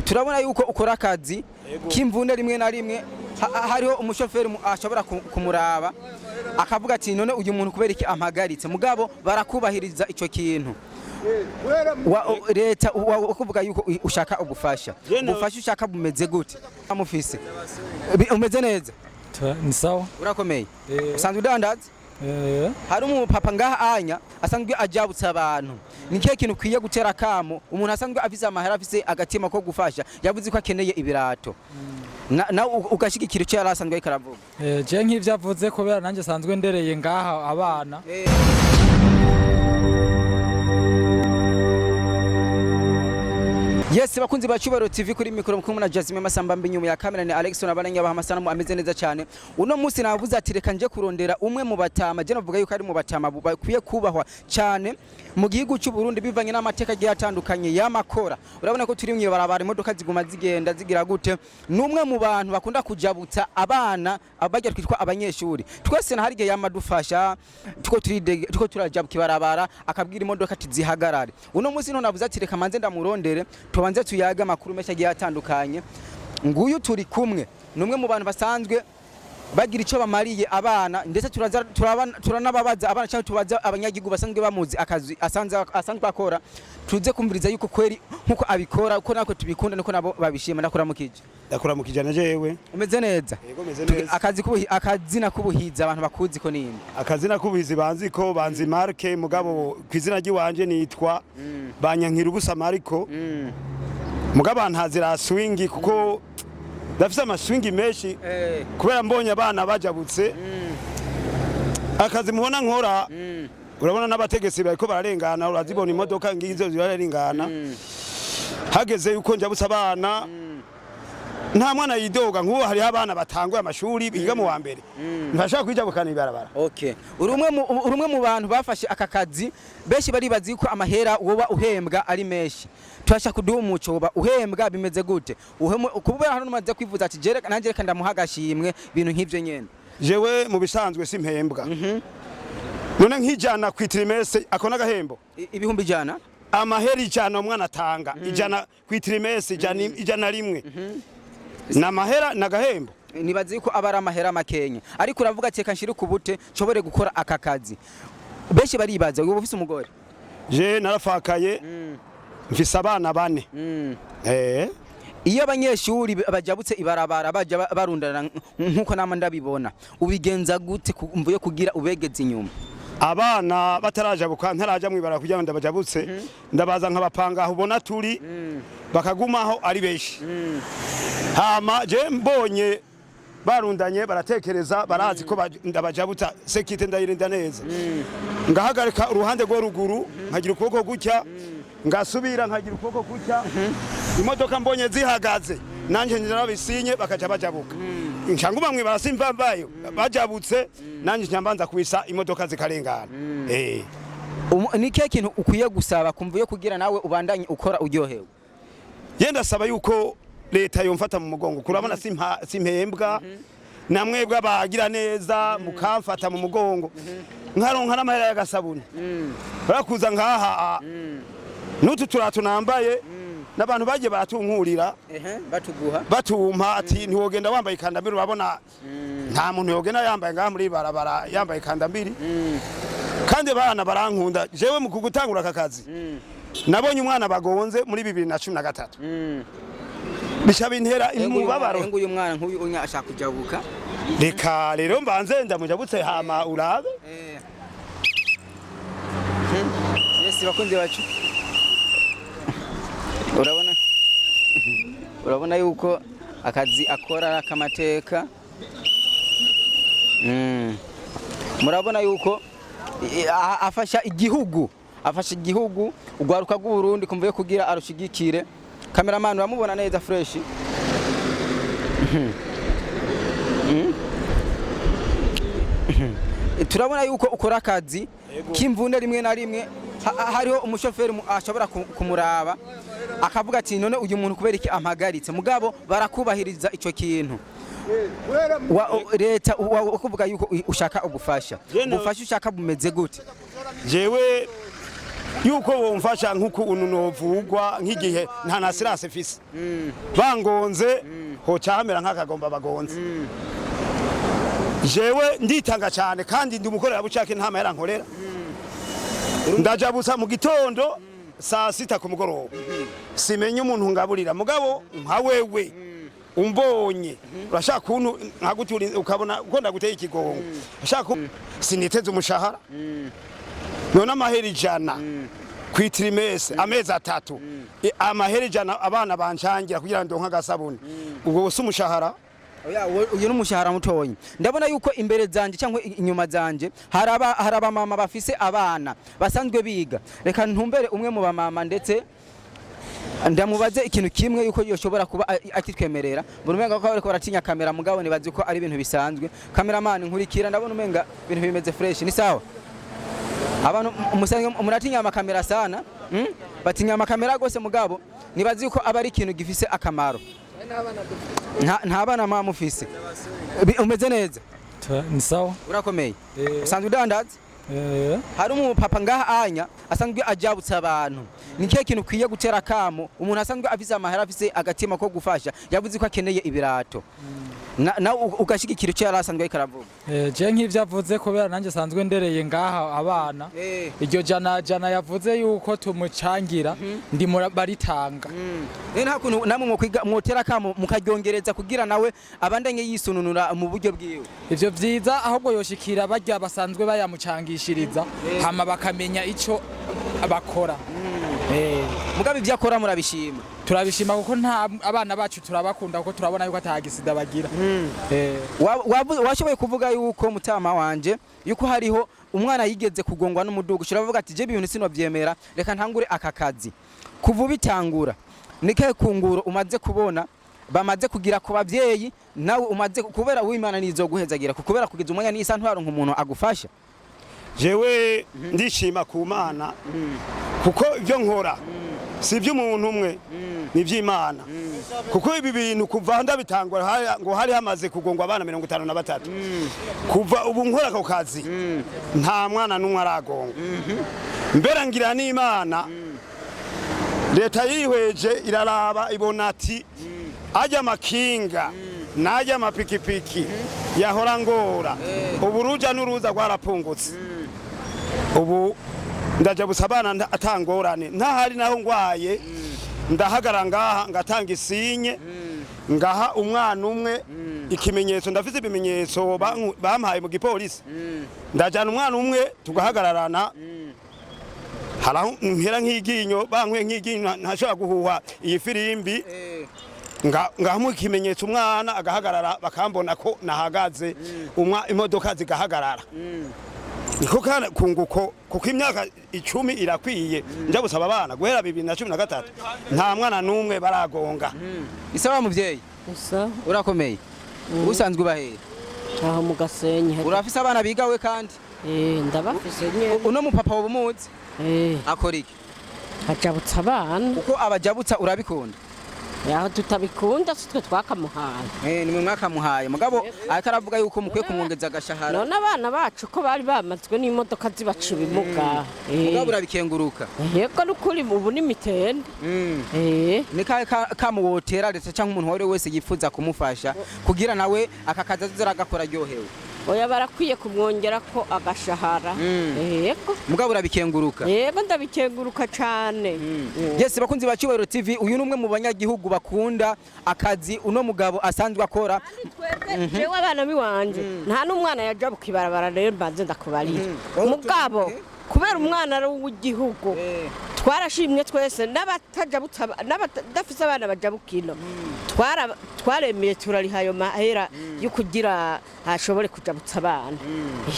Turabona yuko ukora akazi k'imvune, rimwe na rimwe hariho umushoferi ashobora kumuraba akavuga ati: "None uyu muntu kubera iki ampagaritse?" Mugabo barakubahiriza ico kintu. Leta kuvuga yuko ushaka ubufasha. Ubufasha ushaka bumeze gute? Amufise umeze neza? Ni sawa. Urakomeye? Eh. Usanzwe udandaza? Eh. Hari umupapa ngaha anya asanzwe ajabutse abantu. Ni kihe kintu ukwiye gutera kamo umuntu asanzwe afise amahera, afise agatima ko gufasha, yavuze ko akeneye ibirato, na ugashigikira icyo yari asanzwe ariko aravuga? Je nk'ivyo avuze, kubera nanjye sanzwe ndereye ngaha abana. Yes, bakunzi ba Cyubahiro TV, kuri mikoro kumwe na Jasmine Masamba mbi, nyuma ya kamera ni Alex Nabaranya, baha amasanamu ameze neza cyane. Uno munsi navuze ati reka nje kurondera umwe mu batama, je navuga yuko ari mu batama bakwiye kubahwa cyane mu gihugu cy'u Burundi, bivanye n'amateka agiye atandukanye y'amakora. Urabona ko turi mw'ibarabara, imodoka ziguma zigenda zigira gute. Ni umwe mu bantu bakunda kujabutsa abana bajya twitwa abanyeshuri twese, na hari igihe yamadufasha tuko turide tuko turajabuka ibarabara, akabwira imodoka ati zihagarare. Uno munsi none navuze ati reka manze ndamurondere, tubanze tuyage amakuru menshi agiye atandukanye. Nguyu turi kumwe, ni umwe mu bantu basanzwe bagira icyo bamariye abana, ndetse turanababaza abana cyangwa tubaza abanyagihugu basanzwe bamuzi akazi asanzwe akora, tuze kumviriza yuko kweri nkuko abikora, uko natwe tubikunda niko nabo babishima. Ndakuramukije. Ndakuramukije na jewe. Umeze neza? Yego, meze neza. Akazina k'ubuhizi abantu bakuzi ko ninde? Akazina k'ubuhizi banzi ko banzi Marke, mugabo ku izina ry'iwanje nitwa Banyankira ubusa Mariko, mugabo ntazira swingi kuko ndafise amaswingi menshi, kubera mbonye abana bajabutse. Akazi mubona nkora, urabona n'abategetsi bariko bararengana, urazibona imodoka ngizo zirarengana. Hageze yuko njabutse abana, nta mwana yidoga. Nk'ubu hariho abana batanguye amashuri, biga mu wa mbere, ntibashobora kwijabukana ibarabara. Okay. Uri umwe mu bantu bafashe aka kazi, benshi baribaza yuko amahera woba uhembwa ari menshi. Turashaka kuduha umuco, woba uhembwa bimeze gute? Kubera hano umaze kwivuza ati jere nanjye reka ndamuha agashimwe, ibintu nk'ivyo nyene. Jewe mu bisanzwe simpembwa. None nk'ijana ku trimestre, ako n'agahembo? 100,000? Amahera 100 umwana atanga, 100 ku trimestre, 100, 101 ni amahera, ni agahembo? Nibaza yuko aba ari amahera makenya, ariko uravuga ati reka nshire ku bute nshobore gukora aka kazi. Benshi baribaza, wowe ufise umugore? Je narafakaye, mfise abana bane. Iyo abanyeshuri bajabutse ibarabara baja barundana nk'uko nama ndabibona, ubigenza gute mvuye kugira ubegeze inyuma? Abana batarajabuka, ntaraja mwibara kugira ngo ndabajabutse, ndabaza nkabapanga aho ubona turi, bakagumaho ari benshi. Hama je mbonye barundanye, baratekereza, barazi ko ndabajabutsa, sécurité ndayirinda neza, ngahagarika uruhande rwo ruguru, nkagira ukuboko gutya, ngasubira nkagira ukuboko gutya. Imodoka mbonye zihagaze, nanje narabisinye, bakaca bajabuka. Nca nguma mwibara, simva mvayo bajabutse, nanje nca mbanza kubisa imodoka zikarengana. Ni kihe kintu ukwiye gusaba kumva yo kugira nawe ubandanye ukora uryohewe? Ye ndasaba yuko leta yomfata mu mugongo. Kurabona simpembwa, namwebwe abagira neza mukamfata mu mugongo, nkaronka n'amahera y'agasabuni. Barakuza ngaha n'utu turato nambaye, n'abantu bagiye baratunkurira. Ehe, batuguha. Batumpa ati ntiwogenda wambaye ikandambiri. Urabona nta muntu yogenda yambaye ngaha muri barabara yambaye ikandambiri. Kandi abana barankunda. Jewe mu kugutangura aka kazi, nabonye umwana bagonze muri 2013, bica bintera umubabaro. Nguyu mwana nk'uyu unya ashaka kujabuka. Reka rero mbanze ndamujabutse, hama urabe. Yes, bakunzi bacu, urabona yuko akazi akora ari akamateka. Murabona yuko afasha igihugu, afasha igihugu, urwaruka rw'Uburundi kumva yo kugira arushigikire. Cameraman, uramubona neza fresh. Turabona yuko ukora akazi k'imvune, rimwe na rimwe hariho umushoferi ashobora kumuraba akavuga ati: "None uyu muntu kubera iki ampagaritse?" Mugabo barakubahiriza ico kintu. Leta kuvuga yuko ushaka ubufasha. Ubufasha ushaka bumeze gute? Jewe Yuko bomfasha nk'ukuntu novugwa nk'igihe nta na assurance mfise, bangonze hoca hamera nk'akagomba bagonze. Jewe nditanga cyane kandi ndi umukorerabushake, nta mahera nkorera. Ndajabutsa mu gitondo, saa sita ku mugoroba. Simenya umuntu ngaburira, mugabo nka wewe umbonye urashaka kuntu nkagutura, ukabona ko ndaguteye ikigongo. Ushaka siniteze umushahara. None amahera 100 kwi trimestre, amezi 3, amahera 100 abana bancangira kugira ngo ndonke agasabuni, ubwo si umushahara? Oya, uyu ni umushahara mutoyi. Ndabona yuko imbere zanje cyangwa inyuma zanje hari abamama bafise abana basanzwe biga. Reka ntumbere umwe mu bamama, ndetse ndamubaze ikintu kimwe yuko yoshobora kuba akitwemerera. Mbona umenga ko bariko baratinya kamera, mugabo nibazi ko ari ibintu bisanzwe. Cameraman, nkurikira. Ndabona umenga ibintu bimeze fresh, ni sawa. Abantu musanzwe muratinya amakamera sana, Batinya amakamera gose, mugabo nibazi ko aba ari ikintu gifise akamaro. Nta bana mama mufise? Umeze neza? Ni sawa. Urakomeye? Eh. Usanzwe udandaza? Eh. Hari umupapa ngaha anya asanzwe ajabutsa abantu. Ni kihe kintu ukwiye gutera kamo umuntu asanzwe afise amahera, afise agatima ko gufasha, yavuze ko akeneye ibirato, nawe ugashigikira icyo yari asanzwe ariko aravuga? Je nk'ivyo avuze, kubera nanjye sanzwe ndereye ngaha abana, iryo jana jana yavuze yuko tumucangira, ndi baritanga. Rero nta kuntu namwe mwokwiga mwotera kamo mukaryongereza kugira nawe abandanye yisununura mu buryo bwiwe? Ivyo vyiza ahubwo yoshikira barya basanzwe bayamucangishiriza, hama bakamenya ico bakora. Mugabo ivyo akora murabishima? Turabishima kuko nta abana bacu turabakunda, kuko turabona yuko atagisida bagira. Washoboye kuvuga yuko, mutama wanje, yuko hariho umwana yigeze kugongwa n'umudugu, ushobora kuvuga ati: "Je ibintu sinovyemera, reka ntangure aka kazi." Kuva ubitangura, ni kahe kunguro umaze kubona bamaze kugira ku bavyeyi, nawe umaze kubera uwimana nizoguhezagira, kubera kugeza umwanya n'isa ntwaronka umuntu agufasha? Jewe ndishima ku Mana, kuko ibyo nkora si iby'umuntu umwe, ni iby'Imana. Kuko ibi bintu kuva ndabitangura ngo hari hamaze kugongwa abana 53. Kuva ubu nkora ako kazi, nta mwana n'umwe aragongwa. Mbere ngira n'Imana, leta yihweje iraraba, ibona ati ajya amakinga n'ajya amapikipiki yahora ngora, ubu uruja n'uruza rwarapungutse. Ubu ndaja gusa abana atangorane. Ntahari naho ngwaye, ndahagara ngaha ngatanga isinye, ngaha umwana umwe ikimenyetso. Ndafise ibimenyetso bampaye mu gipolisi. Ndajana umwana umwe tugahagararana, haraho mpera nk'iryinyo, bankuye nk'iryinyo, ntashobora guhuha iyi firimbi, ngamuha ikimenyetso, umwana agahagarara, bakambona ko nahagaze, umwa imodoka zigahagarara. Niko kana kunguko, kuko imyaka 10 irakwiye nja gusaba abana. Guhera 2013 nta mwana n'umwe baragonga. Isawa muvyeyi? Gusa. Urakomeye? Usanzwe ubahera? Aho mu Gasenyi. Urafise abana biga we kandi? Eh, ndabafise nyene. Uno mupapa woba umuzi? Eh. Akora iki? Ajabutsa abana. Uko abajabutsa urabikunda? Aho tutabikunda si twe twakamuhaye. Eh, nimwe mwakamuhaye, mugabo ariko aravuga yuko mukwiye kumwongeza agashahara. None abana bacu ko bari bamazwe n'imodoka zibaca ibimuga. Mugabo urabikenguruka? Yego, n'ukuri ubu ni mitende. Eh. Ni kahe kamuwotera leta cyangwa umuntu uwo ari we wese yifuza kumufasha kugira nawe aka kazi azoza aragakora aryohewe? Oya, barakwiye kumwongera ko agashahara. Yego. Mugabo urabikenguruka? Yego, ndabikenguruka cane. Yes, bakunzi ba Cyubahiro TV, uyu ni umwe mu banyagihugu bakunda akazi uno mugabo asanzwe akora. Jewe abana biwanje nta n'umwana yajabuka ibarabara. Rero mbanze ndakubarira, mugabo kubera umwana ari uw'igihugu, twarashimye twese n'abadafise abana bajabuka ino. Twaremeye turariha ayo mahera yo kugira ashobore kujabutsa abana.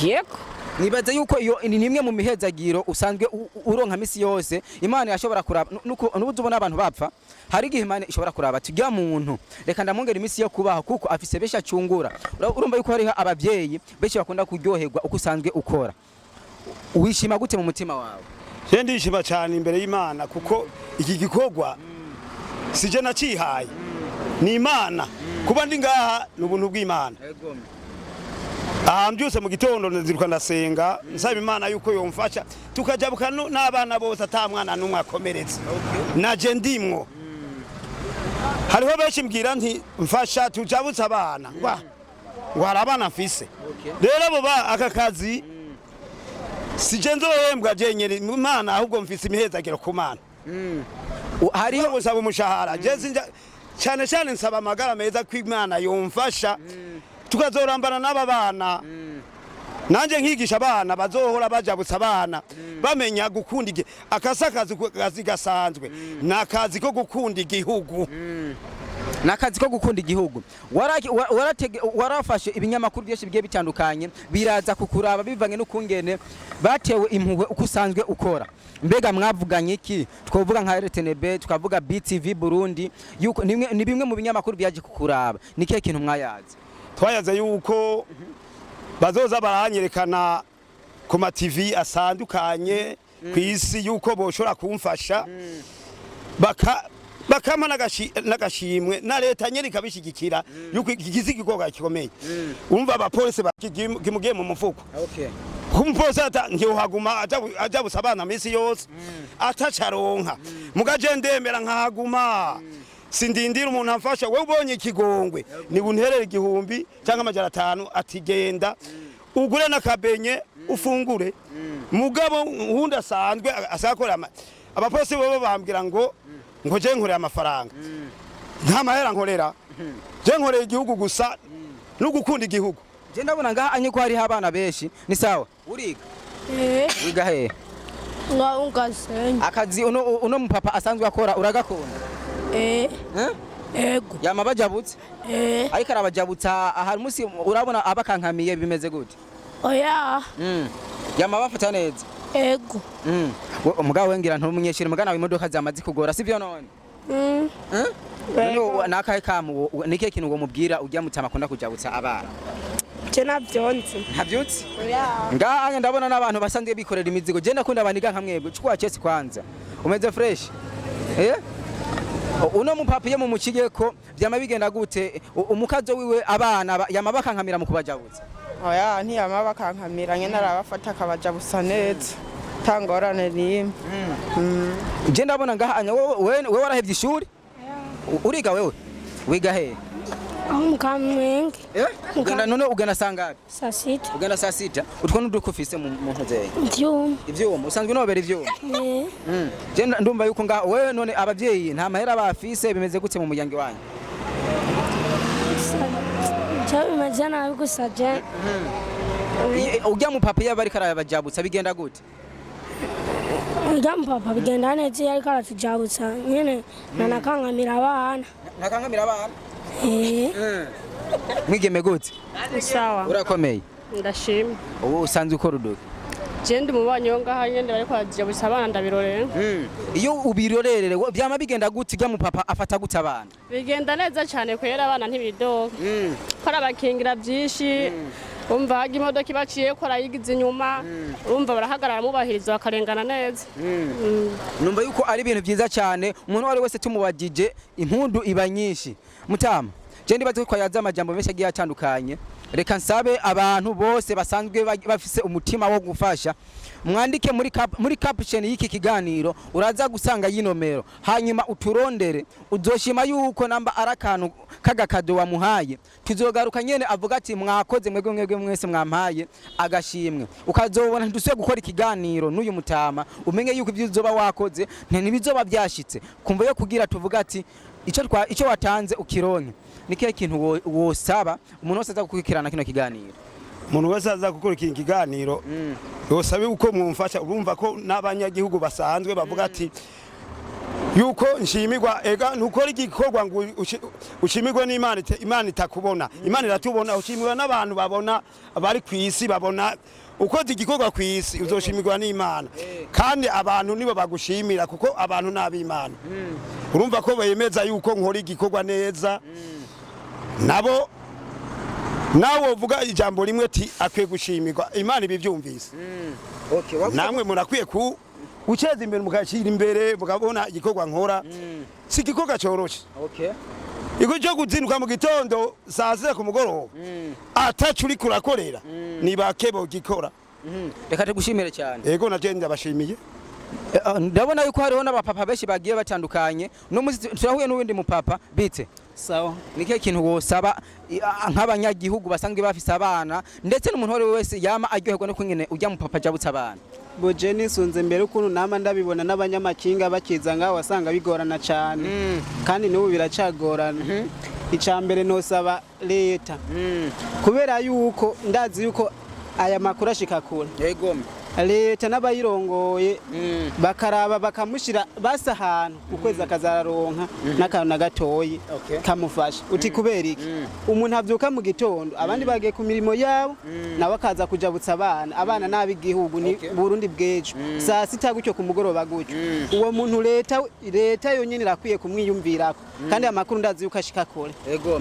Yego. Nibaze yuko iyo ni imwe mu mihezagiro usanzwe uronka misi yose. Imana yashobora kuraba nubu ubona abantu bapfa, hari igihe Imana ishobora kuraba ati: "Ujya muntu reka ndamwongera iminsi yo kubaho, kuko afise benshi acungura." Urumva yuko hariho abavyeyi benshi bakunda kuryoherwa uko usanzwe ukora. Wishima gute mu mutima wawe? Je ndishima cyane imbere y'Imana, kuko iki gikorwa sije nacihaye, ni Imana. Kuba ndi ngaha ni ubuntu bw'Imana. Aha mbyutse mu gitondo ndaziruka ndasenga, nsaba Imana yuko yomfasha tukajabuka n'abana bose, ata mwana n'umwe akomeretse, naje ndimwo. Hariho benshi mbwira nti mfasha tujabutse abana, ngo hari abana mfise. Rero abo ba aka kazi sije nzohembwa jenyene Imana, ahubwo mfise imihezagiro ku Mana. Hariho gusaba umushahara je sinja, cyane cyane nsaba amagara meza ko Imana yomfasha tukazorambana n'aba bana, nanjye nkigisha abana bazohora bajabutsa abana, bamenya gukunda akasi akazi gasanzwe ni akazi ko gukunda igihugu. Ni akazi ko gukunda igihugu. Warafashe ibinyamakuru byinshi bigiye bitandukanye biraza kukuraba bivanye n'ukungene batewe impuhwe uko usanzwe ukora. Mbega mwavuganye iki? Twavuga nka RTNB, twavuga BTV Burundi, yuko ni bimwe mu binyamakuru byaje kukuraba. Ni kihe kintu mwayaze? Twayaze yuko bazoza baranyerekana ku ma TV asandukanye ku isi, yuko boshobora kumfasha bakampa n'agashimwe, na leta nyene ikabishigikira, yuko igize igikorwa gikomeye. Umva, abapolisi bakimugiye mu mufuko, umupolisi ata ntiyohaguma aja busa abana misi yose atacaronka. Mugaje ndemera nkahaguma, sindindira umuntu amfasha. Wewe ubonye ikigongwe ni bunterere 1000 cyangwa 500, ati genda ugure n'akabenye ufungure. Mugabo uwundi asanzwe asakora abapolisi bo bambwira ngo je nkorera amafaranga. Nta mahera nkorera, je nkorera igihugu gusa no gukunda igihugu. Je ndabona ngaha anye ko hariho abana benshi. Ni sawa, uriga? Eh, Wiga hehe? Nga ungasenye. Akazi uno mupapa asanzwe akora uragakunda? Eh, Eh? ego. Yama bajabutse? Eh, Ariko arabajabutsa, hari umunsi urabona abakankamiye, bimeze gute? Oya, Yama bafata neza? Ego. Mugabo wengira ntumunyeshuri, mugana imodoka zamaze kugora, sivyo none? Mm. Eh? None nakahe kamu nikihe kintu womubwira ujya mutama akunda kujabutsa abana? Je navyonzi. Ntavyutse? Oya. Ngaha ndabona n'abantu basanzwe bikorera imizigo. Je ndakunda abaniga nka mwebwe. Chukua chesi kwanza, umeze fresh, eh? Uno mupapa iyo mumuciye ko vyama bigenda gute? Umukazo wiwe abana yama bakankamira mu kubajabutsa? Oya, ntiyama bakankamira, nyene arabafata akabaja busa neza, tangorane n'imwe. Je ndabona ngaha anya wewe warahevye ishuri? Uriga wewe? Wiga he? Aho mukamwenge. Eh? Ugenda none ugenda sangapi? Saa sita. Ugenda saa sita. Utwo n'udukufise mu ntozeye? Ivyuma. Ivyuma, usanzwe unobera ivyuma? Eh, Je ndumva yuko ngaha wewe none abavyeyi nta mahera bafise, bimeze gute mu muryango wanyu? Je bimeze nabi gusa je. Ujya mu papa iyo bariko arabajabutsa bigenda gute? Urya mupapa bigenda neza iyo ariko aratujabutsa nyene nanakankamira abana. Ntakankamira abana? Eh, Mwigeme, gute? Sawa. Urakomeye? Ndashima. Ubu usanzwe ukora uduki? Je ndi umubanyi wo ngaha nyene, bariko barajabutsa abana ndabirorera. Iyo ubirorerere vyama bigenda gute? Ujya mu papa afata gute abana? Bigenda neza cyane kwera, abana ntibidoga. Ko arabakingira byinshi. Umva, haga imodoka ibaciye ko arayigiza inyuma. Umva, barahagarara mubahiriza bakarengana neza. Numva yuko ari ibintu byiza cyane. Umuntu uwo ari wese tumubagije impundu iba nyinshi. Mutama, je ndibaze ko yaza amajambo menshi agiye atandukanye. Reka nsabe abantu bose basanzwe bafise umutima wo gufasha, mwandike muri caption y'iki kiganiro, uraza gusanga yinomero, hanyuma uturondere. Uzoshima yuko namba ari akantu k'agakado wamuhaye, tuzogaruka nyene avuga ati mwakoze mwebwe mwebwe mwese mwampaye agashimwe. Ukazobona ntidusuye gukora ikiganiro n'uyu mutama, umenye yuko ibyo uzoba wakoze ntibizoba byashitse kumva yo kugira tuvuga ati icyo watanze ukironke. Ni kihe kintu wosaba umuntu wese aza gukurikirana kino kiganiro? Umuntu wese aza gukora iki kiganiro yosabe uko mwumfasha. Urumva ko n'abanyagihugu basanzwe bavuga ati yuko nshimirwa. Ega ntukora igikorwa ngo ushimirwe n'Imana, Imana itakubona. Imana iratubona. Ushimirwa n'abantu babona, bari ku isi babona. Ukoze igikorwa ku isi uzoshimirwa n'Imana, kandi abantu nibo bagushimira, kuko abantu ni ab'Imana. Urumva ko bemeza yuko nkora igikorwa neza, nabo nawe uvuga ijambo rimwe ti akwiye gushimirwa, Imana ibibyumvise. Okay. Namwe murakwiye Guteza imbere, mukashyira imbere, mukabona igikorwa nkora si igikorwa cyoroshe. Igikorwa cyo kuzinduka mu gitondo saa 6 ku mugoroba ataco uriko urakorera, ni bake bogikora. Reka tugushimire cyane. Ego, naje ndabashimiye. Ndabona yuko hariho n'abapapa benshi bagiye batandukanye. No musi turahuye n'uwundi mupapa. Bite? Sawa. Ni kihe kintu wosaba nk'abanyagihugu basanzwe bafise abana, ndetse n'umuntu uwo ari we wese yama aryoherwa no kungene ujya mupapa ajabutse abana? Boje nisunze mbere ukuntu nama ndabibona n'abanyamakinga bakiza ngaho, wasanga bigorana cyane, kandi n'ubu biracagorana. Icya mbere nosaba leta, kubera yuko ndazi yuko aya makuru ashika kure, leta n'abayirongoye bakaraba bakamushyira basi ahantu ukwezi akazararonka n'akantu na gatoyi kamufasha. Uti kubera iki? Umuntu abyuka mu gitondo abandi bagiye ku mirimo yabo, nawe akaza kujabutsa abana. Abana n'ab'igihugu, ni Burundi bw'ejo. Saa 6 gutyo, ku mugoroba gutyo, uwo muntu leta yonyine irakwiye kumwiyumvirako, kandi amakuru ndazi yuko ashika kure.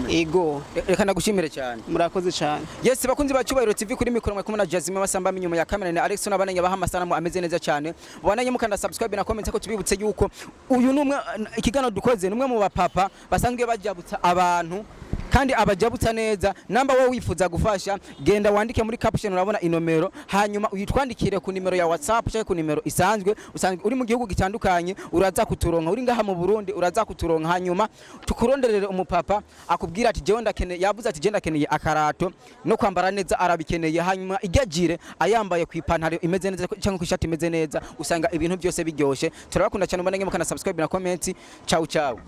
Ego. Reka ndagushimire cyane. Murakoze cyane. Yes, bakunzi ba Cyubahiro TV, kuri mikoro mwe kumwe na Jasmine Masamba, inyuma ya kamera ni Alex n'abananya baha amasanamu ameze neza cyane. Bananye mukanda subscribe na comment, ko tubibutse yuko uyu numwe ikiganiro dukoze numwe mu bapapa basanzwe bajabutsa abantu kandi abajabutsa neza. Namba wowe wifuza gufasha, genda wandike muri caption, urabona inomero, hanyuma uyitwandikire ku nimero ya WhatsApp cyangwa ku nimero isanzwe. Usanzwe uri mu gihugu gitandukanye, uraza kuturonka. Uri ngaha mu Burundi, uraza kuturonka, hanyuma tukuronderere umupapa akubwira ati jewe ndakeneye, yavuze ati jewe ndakeneye akarato no kwambara neza, arabikeneye. Hanyuma igajire ayambaye ku ipantaro imeze neza cyangwa ku ishati imeze neza, usanga ibintu byose biryoshe. Turabakunda cyane, mbona mukana subscribe na comment. Ciao ciao.